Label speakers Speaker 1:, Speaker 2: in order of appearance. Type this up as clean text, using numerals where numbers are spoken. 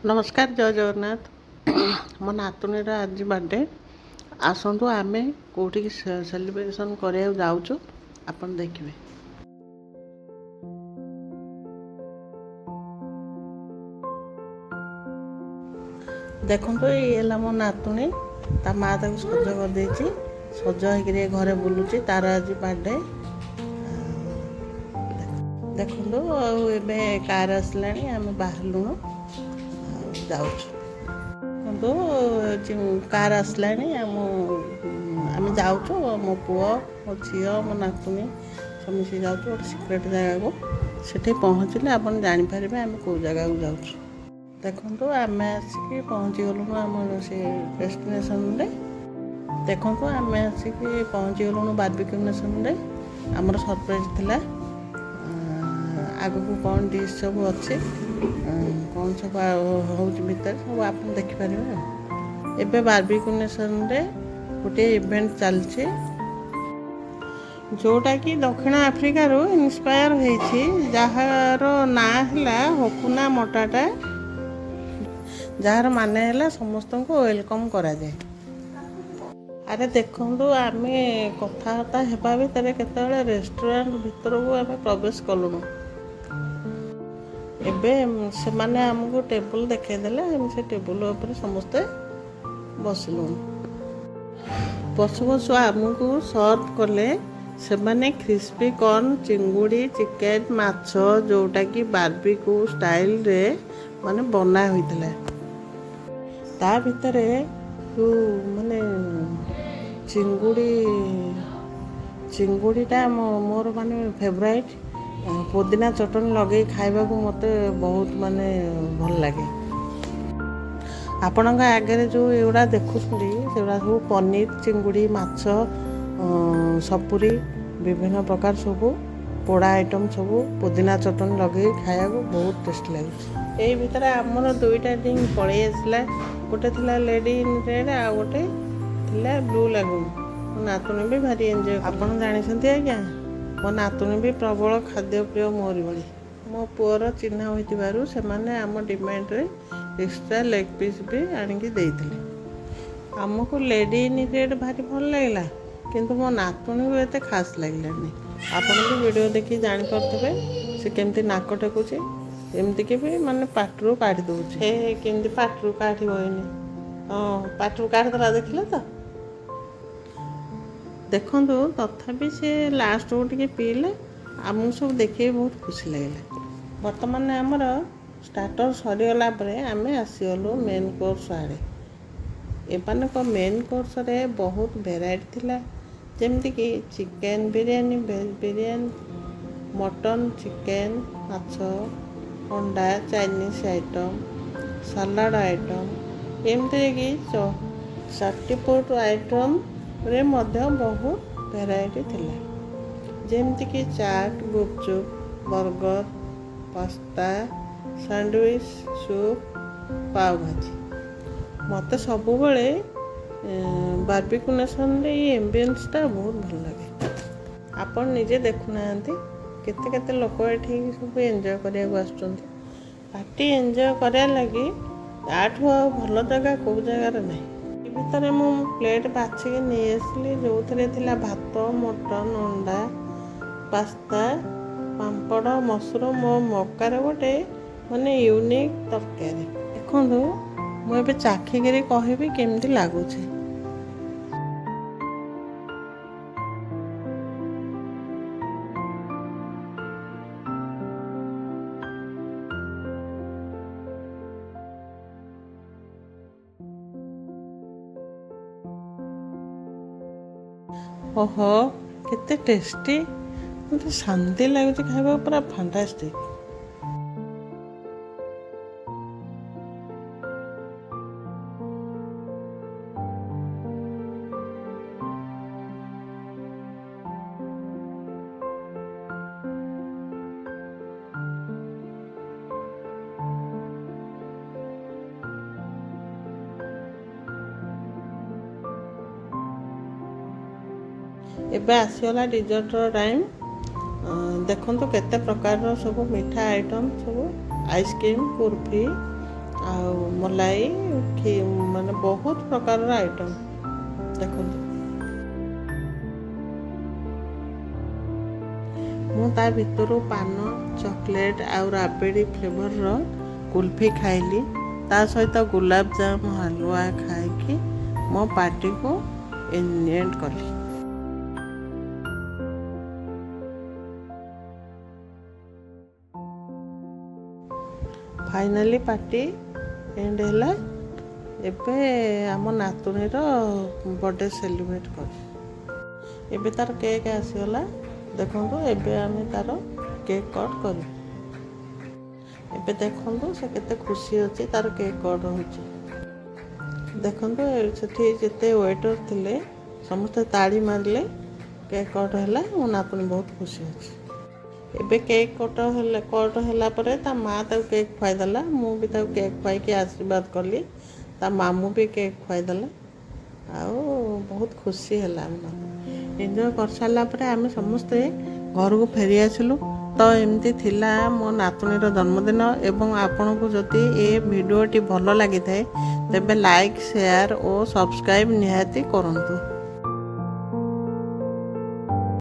Speaker 1: ନମସ୍କାର, ଜୟ ଜଗନ୍ନାଥ। ମୋ ନାତୁଣୀର ଆଜି ବାର୍ଥଡେ। ଆସନ୍ତୁ, ଆମେ କେଉଁଠିକି ସେଲିବ୍ରେସନ୍ କରିବାକୁ ଯାଉଛୁ, ଆପଣ ଦେଖିବେ। ଦେଖନ୍ତୁ, ଏଇ ହେଲା ମୋ ନାତୁଣୀ। ତା ମା ତାକୁ ସଜ କରିଦେଇଛି। ସଜ ହେଇକିରି ଘରେ ବୁଲୁଛି। ତାର ଆଜି ବାର୍ଥଡେ। ଦେଖନ୍ତୁ, ଆଉ ଏବେ କାର୍ ଆସିଲାଣି, ଆମେ ବାହାରିଲୁଣୁ ଆଉ ଯାଉଛୁ। ଦେଖନ୍ତୁ, କାର୍ ଆସିଲାଣି, ଆମେ ଯାଉଛୁ। ମୋ ପୁଅ, ମୋ ଝିଅ, ମୋ ନାତୁଣୀ ସବୁ ମିଶିକି ଯାଉଛୁ ଗୋଟେ ସିକ୍ରେଟ୍ ଜାଗାକୁ। ସେଠି ପହଞ୍ଚିଲେ ଆପଣ ଜାଣିପାରିବେ ଆମେ କେଉଁ ଜାଗାକୁ ଯାଉଛୁ। ଦେଖନ୍ତୁ, ଆମେ ଆସିକି ପହଞ୍ଚିଗଲୁଣୁ ଆମର ସେ ଡେଷ୍ଟିନେସନରେ। ଦେଖନ୍ତୁ, ଆମେ ଆସିକି ପହଞ୍ଚିଗଲୁଣୁ ବାର୍ବିକ୍ୟୁ ନେସନରେ। ଆମର ସରପ୍ରାଇଜ୍ ଥିଲା। ଆଗକୁ କ'ଣ ଡିସ୍ ସବୁ ଅଛି, କ'ଣ ସବୁ ହେଉଛି ଭିତରେ, ସବୁ ଆପଣ ଦେଖିପାରିବେ। ଆଉ ଏବେ ବାର୍ବିକ୍ୟୁ ନେସନରେ ଗୋଟିଏ ଇଭେଣ୍ଟ ଚାଲିଛି, ଯେଉଁଟାକି ଦକ୍ଷିଣ ଆଫ୍ରିକାରୁ ଇନ୍ସପାୟାର ହେଇଛି, ଯାହାର ନାଁ ହେଲା ହକୁନା ମଟାଟା, ଯାହାର ମାନେ ହେଲା ସମସ୍ତଙ୍କୁ welcome କରାଯାଏ। ଆରେ ଦେଖନ୍ତୁ, ଆମେ କଥାବାର୍ତ୍ତା ହେବା ଭିତରେ କେତେବେଳେ ରେଷ୍ଟୁରାଣ୍ଟ ଭିତରକୁ ଆମେ ପ୍ରବେଶ କଲୁଣୁ। ଏବେ ସେମାନେ ଆମକୁ ଟେବୁଲ ଦେଖେଇଦେଲେ। ଆମେ ସେ ଟେବୁଲ ଉପରେ ସମସ୍ତେ ବସିଲୁଣୁ। ବସୁ ବସୁ ଆମକୁ ସର୍ଭ କଲେ ସେମାନେ କ୍ରିସ୍ପି କର୍ନ, ଚିଙ୍ଗୁଡ଼ି, ଚିକେନ, ମାଛ, ଯେଉଁଟାକି ବାର୍ବିକ୍ୟୁ ଷ୍ଟାଇଲରେ ମାନେ ବନା ହୋଇଥିଲା। ତା ଭିତରେ ଯେଉଁ ମାନେ ଚିଙ୍ଗୁଡ଼ିଟା ମୋର ମାନେ ଫେଭରାଇଟ୍। ପୋଦିନା ଚଟଣି ଲଗେଇ ଖାଇବାକୁ ମୋତେ ବହୁତ ମାନେ ଭଲ ଲାଗେ। ଆପଣଙ୍କ ଆଗରେ ଯେଉଁ ଏଗୁଡ଼ା ଦେଖୁଛନ୍ତି, ସେଗୁଡ଼ା ସବୁ ପନିର, ଚିଙ୍ଗୁଡ଼ି, ମାଛ, ସପୁରୀ, ବିଭିନ୍ନ ପ୍ରକାର ସବୁ ପୋଡ଼ା ଆଇଟମ୍ ସବୁ ପୋଦିନା ଚଟଣି ଲଗେଇ ଖାଇବାକୁ ବହୁତ ଟେଷ୍ଟ ଲାଗୁଛି। ଏଇ ଭିତରେ ଆମର ଦୁଇଟା ଡ୍ରିଙ୍କ ପଳେଇ ଆସିଲା। ଗୋଟେ ଥିଲା ଲେଡି ଇନ୍ ରେଡ୍, ଆଉ ଗୋଟେ ଥିଲା ବ୍ଲୁ ଲାଗୁନ୍। ମୋ ନାତୁଣୀ ବି ଭାରି ଏନ୍ଜୟ। ଆପଣ ଜାଣିଛନ୍ତି ଆଜ୍ଞା, ମୋ ନାତୁଣୀ ବି ପ୍ରବଳ ଖାଦ୍ୟପ୍ରିୟ ମୋରି ଭଳି। ମୋ ପୁଅର ଚିହ୍ନା ହୋଇଥିବାରୁ ସେମାନେ ଆମ ଡିମାଣ୍ଡରେ ଏକ୍ସଟ୍ରା ଲେଗ୍ ପିସ୍ ବି ଆଣିକି ଦେଇଥିଲେ ଆମକୁ। ଲେଡି ଇନ୍ ରେଡ୍ ଭାରି ଭଲ ଲାଗିଲା, କିନ୍ତୁ ମୋ ନାତୁଣୀକୁ ଏତେ ଖାସ୍ ଲାଗିଲାନି। ଆପଣ ବି ଭିଡ଼ିଓ ଦେଖି ଜାଣିପାରୁଥିବେ, ସେ କେମିତି ନାକ ଟେକୁଛି, ଏମିତିକି ବି ମାନେ ପାଟିରୁ କାଢ଼ି ଦେଉଛି। ହେ କେମିତି ପାଟିରୁ କାଢ଼ିବ ଏଇନି? ହଁ, ପାଟିରୁ କାଢ଼ିଦେଲା, ଦେଖିଲେ ତ? ଦେଖନ୍ତୁ, ତଥାପି ସେ ଲାଷ୍ଟକୁ ଟିକେ ପିଇଲେ। ଆମକୁ ସବୁ ଦେଖିକି ବହୁତ ଖୁସି ଲାଗିଲା। ବର୍ତ୍ତମାନ ଆମର ଷ୍ଟାର୍ଟର ସରିଗଲା ପରେ ଆମେ ଆସିଗଲୁ ମେନ୍ କୋର୍ସ ଆଡ଼େ। ଏମାନଙ୍କ ମେନ୍ କୋର୍ସରେ ବହୁତ ଭେରାଇଟି ଥିଲା, ଯେମିତିକି chicken biryani, veg biryani, mutton, chicken, ମାଛ, ଅଣ୍ଡା, ଚାଇନିଜ୍ ଆଇଟମ୍, ସାଲାଡ଼ ଆଇଟମ୍, ଏମିତିରେ କି ଚାରିପଟ ଆଇଟମ୍ରେ ମଧ୍ୟ ବହୁତ ଭେରାଇଟି ଥିଲା, ଯେମିତିକି ଚାଟ୍, ଗୁପଚୁପ୍, ବର୍ଗର, ପାସ୍ତା, ସ୍ୟାଣ୍ଡୱିଚ୍, ସୁପ୍, ପାଓଭାଜି। ମୋତେ ସବୁବେଳେ ବାର୍ବିକ୍ୟୁ ନେସନରେ ଏଇ ଏମ୍ବିଏନ୍ସଟା ବହୁତ ଭଲ ଲାଗେ। ଆପଣ ନିଜେ ଦେଖୁନାହାନ୍ତି, କେତେ କେତେ ଲୋକ ଏଠି ସବୁ ଏନ୍ଜୟ କରିବାକୁ ଆସୁଛନ୍ତି। ପାର୍ଟି ଏନ୍ଜୟ କରିବା ଲାଗି ୟାଠୁ ଆଉ ଭଲ ଜାଗା କେଉଁ ଜାଗାରେ ନାହିଁ। ଏ ଭିତରେ ମୁଁ ପ୍ଲେଟ୍ ବାଛିକି ନେଇ ଆସିଲି, ଯେଉଁଥିରେ ଥିଲା ଭାତ, ମଟନ୍, ଅଣ୍ଡା, ପାସ୍ତା, ପାମ୍ପଡ଼, ମସରୁମ୍ ଓ ମକାର ଗୋଟେ ମାନେ ୟୁନିକ୍ ତରକାରୀ। ଦେଖନ୍ତୁ, ମୁଁ ଏବେ ଚାଖିକିରି କହିବି କେମିତି ଲାଗୁଛି। ଓହୋ, କେତେ ଟେଷ୍ଟି! ମୋତେ ଶାନ୍ତି ଲାଗୁଛି ଖାଇବାକୁ, ପୁରା ଫାଣ୍ଟାଷ୍ଟିକ୍। ଏବେ ଆସିଗଲା ଡିଜର୍ଟର ଟାଇମ୍। ଦେଖନ୍ତୁ, କେତେ ପ୍ରକାରର ସବୁ ମିଠା ଆଇଟମ୍ ସବୁ, ଆଇସ୍କ୍ରିମ୍, କୁଲଫି ଆଉ ମଲାଇ, ମାନେ ବହୁତ ପ୍ରକାରର ଆଇଟମ୍। ଦେଖନ୍ତୁ, ମୁଁ ତା ଭିତରୁ ପାନ, ଚକୋଲେଟ୍ ଆଉ ରାବିଡ଼ି ଫ୍ଲେଭରର କୁଲଫି ଖାଇଲି। ତା ସହିତ ଗୁଲାବଜାମ, ହାଲୁଆ ଖାଇକି ମୋ ପାର୍ଟିକୁ ଏଣ୍ଡ କଲି। ଫାଇନାଲି ପାର୍ଟି ଏଣ୍ଡ ହେଲା। ଏବେ ଆମ ନାତୁଣୀର ବର୍ଥଡେ ସେଲିବ୍ରେଟ୍ କରୁ। ଏବେ ତାର କେକ୍ ଆସିଗଲା। ଦେଖନ୍ତୁ, ଏବେ ଆମେ ତାର କେକ୍ କଟ୍ କରିବୁ। ଏବେ ଦେଖନ୍ତୁ, ସେ କେତେ ଖୁସି ଅଛି, ତାର କେକ୍ କଟ୍ ହେଉଛି। ଦେଖନ୍ତୁ, ସେଠି ଯେତେ ୱେଟର୍ ଥିଲେ ସମସ୍ତେ ତାଳି ମାରିଲେ। କେକ୍ କଟ୍ ହେଲା, ମୋ ନାତୁଣୀ ବହୁତ ଖୁସି ଅଛି। ଏବେ କେକ୍ କଟ୍ ହେଲା ପରେ ତା ମା ତାକୁ କେକ୍ ଖୁଆଇଦେଲା। ମୁଁ ବି ତାକୁ କେକ୍ ଖୁଆଇକି ଆଶୀର୍ବାଦ କଲି। ତା ମାମୁଁ ବି କେକ୍ ଖୁଆଇଦେଲା ଆଉ ବହୁତ ଖୁସି ହେଲା ଆମ ନାତୁଣୀ। ଏନ୍ଜୟ କରିସାରିଲା ପରେ ଆମେ ସମସ୍ତେ ଘରକୁ ଫେରି ଆସିଲୁ। ତ ଏମିତି ଥିଲା ମୋ ନାତୁଣୀର ଜନ୍ମଦିନ। ଏବଂ ଆପଣଙ୍କୁ ଯଦି ଏ ଭିଡ଼ିଓଟି ଭଲ ଲାଗିଥାଏ, ତେବେ ଲାଇକ୍, ସେୟାର ଓ ସବସ୍କ୍ରାଇବ୍ ନିହାତି କରନ୍ତୁ।